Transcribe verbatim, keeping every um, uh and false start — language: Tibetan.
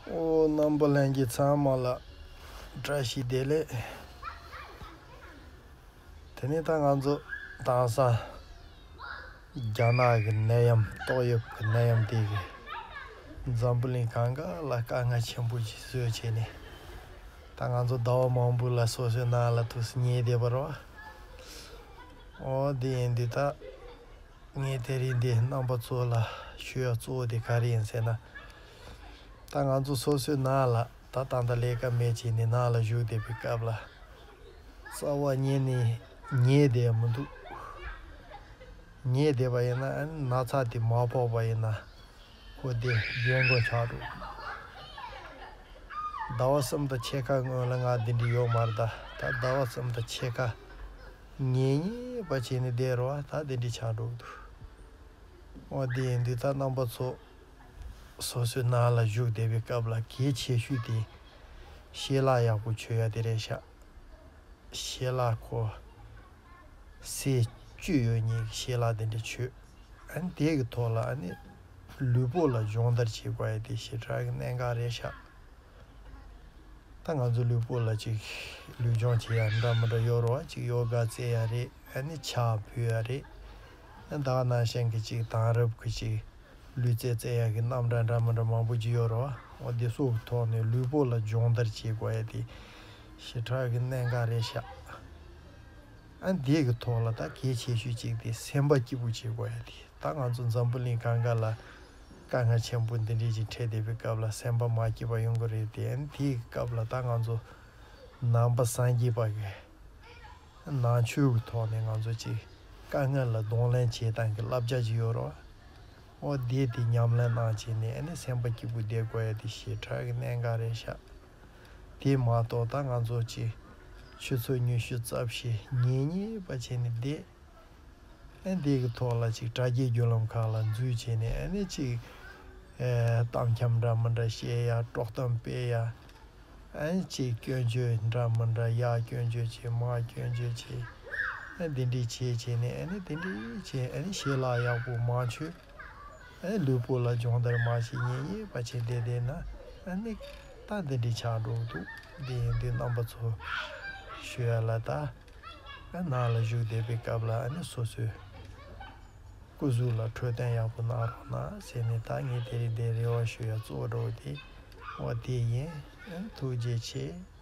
ཨོ། རྣམ་པ་ལྷན་རྒྱས་ཚང་མ་ལ་བཀྲ་ཤིས་བདེ་ལེགས། དེ་ནས་ད་ང་ཚོ་དེང་སང་རྒྱ་ནག་གི་ནད་ཡམས། ཏོག་དབྱིབས་ཀྱི་ནད་ཡམས་དེ་གིས་འཛམ་བུ་གླིང་གང་ག་ལ་དཀའ་ངལ་ཆེན་པོ་ཞིག་བཟོས་བྱས་ནས། ད་ང་ཚོ་ཟླ་བ་མང་པོ་ལ་སོ་སོའི་ནང་ལ་ཐུག་ཉལ་བསྡད་པ་རེད་བ། ཨོ། དེ་ཡིན་དུས་ད། ངས་དེ་རིང་འདི་རྣམ་པ་ཚོ་ལ་ཞུ་ཡ་གཙོ་བོ་དེ་ག་རེ་ཡིན་ཟེར་ན། ད་ང་ཚོ་སོ་སོའི་ནང་ལ་ད་ད་ལྟ་ལས་ཀ་མེད་བྱས་ནས་ནང་ལ་བཞུགས་བསྡད་པའི་སྐབས་ལ། རྩ་བ་ཉིད་ནས་ཉལ་བསྡད་མི་འདུག་ཉལ་བསྡད་པ་ཡིན་ན། ཨ་ནི་ན་ཚ་དེ་མ་ཕོག་པ་ཡིན་ན། ཁོ་དེ་རྒན་རྒོན་ཆགས་འགྲོ། ཟླ་བ་གསུམ་དང་ཕྱེད་ཀ་སྔོན་ལ་ང་འདི་འདྲ་ཡོད་མ་རེད། ད་ད་ཟླ་བ་གསུམ་དང་ཕྱེད་ཀ་ཉལ་ཉལ་པ་བྱས་ནས་བསྡད་རེད་བ། ད་འདི་འདྲ་ཆགས་འགྲོ་གི་འདུག་ཨོ། དེ་ཡིན་དུས་ད་རྣམ་པ་ཚོ་སོ་སོའི་ནང་ལ་བཞུགས་བསྡད་པའི་སྐབས་ལ་གལ་ཆེ་ཤོས་དེ་ཞལ་ལག་ཡག་པོ་མཆོད་ཡ་དེ་རེད་ཤག་ཞལ་ལག་ཁོ་ཟས་བཅུད་ཡོད་མཁན་གྱི་ཞལ་ལག་དེ་འདྲ་མཆོད། ཨ་ནི་དེ་གི་ཐོག་ལ་ཨ་ནི་ལུས་པོ་ལ་སྦྱོང་བརྡར་བྱེད་དགོས་ཡ་དེ་ཞེ་དྲག་གི་གནད་འགག་རེད་ཤག་ད་ང་ཚོ་ལུས་པོ་ལ་ཅིག་ལུས་སྦྱོང་བྱེད་ཡ་འདྲ་མི་འདྲ་ཡོད་རེད་བ། ཅིག་ཡོ་ག་རྩེ་ཡ་རེད། ཨ་ནི་ཕྱག་ཕུལ་ཡ་རེད། ཨ་ནི་ད་ག་ནང་བཞིན་གྱི་ཅིག་དེང་རབས་ཀྱི་ཅིག་ལུས་རྩལ་རྩེ་ཡ་གི་རྣམ་གྲངས་འདྲ་མི་འདྲ་མང་པོ་ཅིག་ཡོད་རེད་བ། འོ། དེ་ཚོ་གི་ཐོག་ནས་ལུས་པོ་ལ་སྦྱོང་བརྡར་བྱེད་དགོས་ཡ་དེ་ཞེ་དྲག་གི་གནད་འགག་རེད་ཤག་ཨ་ནི་དེ་གི་ཐོག་ལ་ད་གལ་ཆེ་ཤོས་གཅིག་དེ་སེམས་པ་སྐྱིད་པོ་བྱེད་དགོས་ཡ་དེ། ད་ང་ཚོ་འཛམ་བུ་གླིང་གང་ག་ལ་དཀའ་ངལ་ཆེན་པོ་འདི་འདྲས་ཅིག་འཕྲད་བསྡད་པའི་སྐབས་ལ་སེམས་པ་མ་སྐྱིད་པ་ཡོང་གི་རེད་དེ། ཨ་ནི་དེའི་སྐབས་ལ་ད་ང་ཚོ་ནང་པ་སངས་རྒྱས་པ་གི་ནང་ཆོས་ཀྱི་ཐོག་ནས་ང་ཚོ་ཅིག་དཀའ་ངལ་ལ་གདོང་ལེན་བྱེད་སྟངས་ཀྱི་བསླབ་བྱ་ཅིག་ཡོད་རེད་བ། འོ། དེ་དེ་ཉམས་ལེན་གནང་བྱས་ནས་ཨ་ནི་སེམས་པ་སྐྱིད་པོ་བསྡད་དགོས་ཡ་དེ་ཞེ་དྲག་གི་གནད་འགག་རེད་ཤག་དེ་མ་གཏོགས་ད་ང་ཚོ་ཅིག་ཆུ་ཚོད་ཉི་ཤུ་རྩ་བཞི་ཉལ་ཉལ་པ་བྱས་ནས་བསྡད། ཨ་ནི་དེ་གི་ཐོག་ལ་ཅིག་དྲ་རྒྱའི་བརྒྱུད་ལམ་ཁག་ལ་འཛུལ་བྱས་ནས་ཨ་ནི་ཅིག་ཨེ། གཏམ་འཁྱམ་འདྲ་མི་འདྲ་བཤད་ཡ། དཀྲོག་གཏམ་སྤེལ་ཡ། ཨ་ནི་ཅིག་སྐྱོན་བརྗོད་འདྲ་མི་འདྲ། ཡར་སྐྱོན་བརྗོད་བྱེད། མར་སྐྱོན་བརྗོད་བྱེད། ཨ་ནི་དེ་འདྲས་བྱས་བྱས་ནས། ཨ་ནི་དེ་འདྲས་བྱས། ཨ་ནི་ཞལ་ལག་ཡག་པོ་མ་མཆོད། ཨ་ནི་ལུས་པོ་ལ་སྦྱོང་བརྡར་མ་བྱས། ཉལ་ཉལ་པ་བྱས་བསྡད་བསྡད་ན། ཨ་ནི་ད་འདི་འདྲས་ཆགས་འགྲོ་གི་འདུག་དེ་ཡིན་དུས་རྣམ་པ་ཚོ་ཞུ་ཡ་ལ་ད། ཨ། ནང་ལ་བཞུགས་བསྡད་པའི་སྐབས་ལ་ཨ་ནི་སོ་སོའི་སྐུ་གཟུགས་ལ་འཕྲོད་བསྟེན་ཡག་པོ་གནང་རོགས་གནང་ཟེར་ནས། ད་ངས་དེ་རིང་འདིར་རེ་བ་ཞུ་ཡ་གཙོ་བོ་འདྲ་བོ་དེ་འོ་དེ་ཡིན། ཨ། ཐུགས་རྗེ་ཆེ།